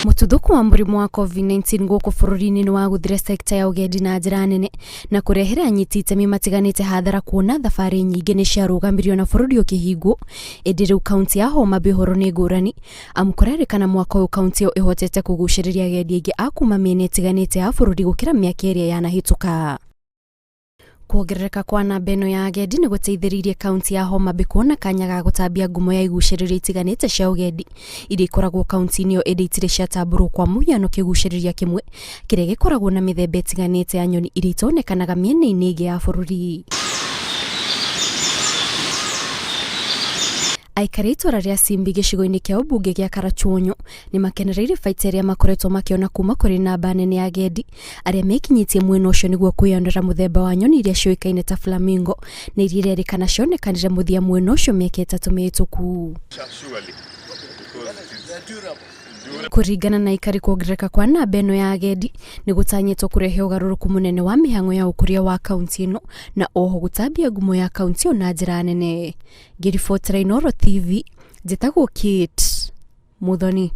Mũtuthũko wa mũrimũ wa COVID-19 gũkũ bũrũri-inĩ nĩ wagũthire sekta ya ũgendi na njĩra nene na kũrehera anyiti itemi matiganĩte hathara kuona thabarĩ nyingĩ nĩ ciarũgamirio na bũrũri ũkĩhingwo. Ĩndĩ rĩu kaunti ya Homa Bay ũhoro nĩ ngũrani amu kũrerĩkana mwaka ũyũ kaunti ĩyo ĩhotete kũgucĩrĩria agendi aingĩ a kuma mĩena ĩtiganĩte ya bũrũri gũkĩra mĩaka ĩrĩa yanahĩtũka. Kuongerereka kwa namba ĩno ya agendi nĩ gũteithĩrĩirie kaunti ya Homa Bay kuona kanya ga gũtambia ngumo ya igucĩrĩrio itiganĩte cia ũgendi iria ikoragwo kaunti-inĩ ĩyo ĩndĩ itirĩ ciatambũrwo kwa mũhiano kĩgucĩrĩria kĩmwe kĩrĩa gĩkoragwo na mĩthemba ĩtiganĩte ya nyoni iria itonekanaga mĩena-inĩ ĩngĩ ya bũrũri. Aikari a itũra rĩa Simbi gĩcigo-inĩ kĩa ũmbunge gĩa Karachuonyo nĩ makenereire baita ĩrĩa makoretwo makĩona kuma kũrĩ namba nene ya agendi arĩa mekinyĩtie mwena ũcio nĩguo kwĩyonera mũthemba wa nyoni iria ciũĩkaine ta flamingo na iria irerĩkana cionekanire mũthia mwena ũcio mĩaka ĩtatũ mĩhĩtũku. Kũringana na aikari kuongerereka kwa namba ĩno ya agendi nĩ gũtanyĩtwo kũrehe ũgarũrũku mũnene wa mĩhang'o ya ũkũria wa kaunti ĩno na oho gũtambia ngumo ya kaunti ĩyo na njĩra nene. Ngĩribotera Inooro TV, njĩtagwo Kate Muthoni.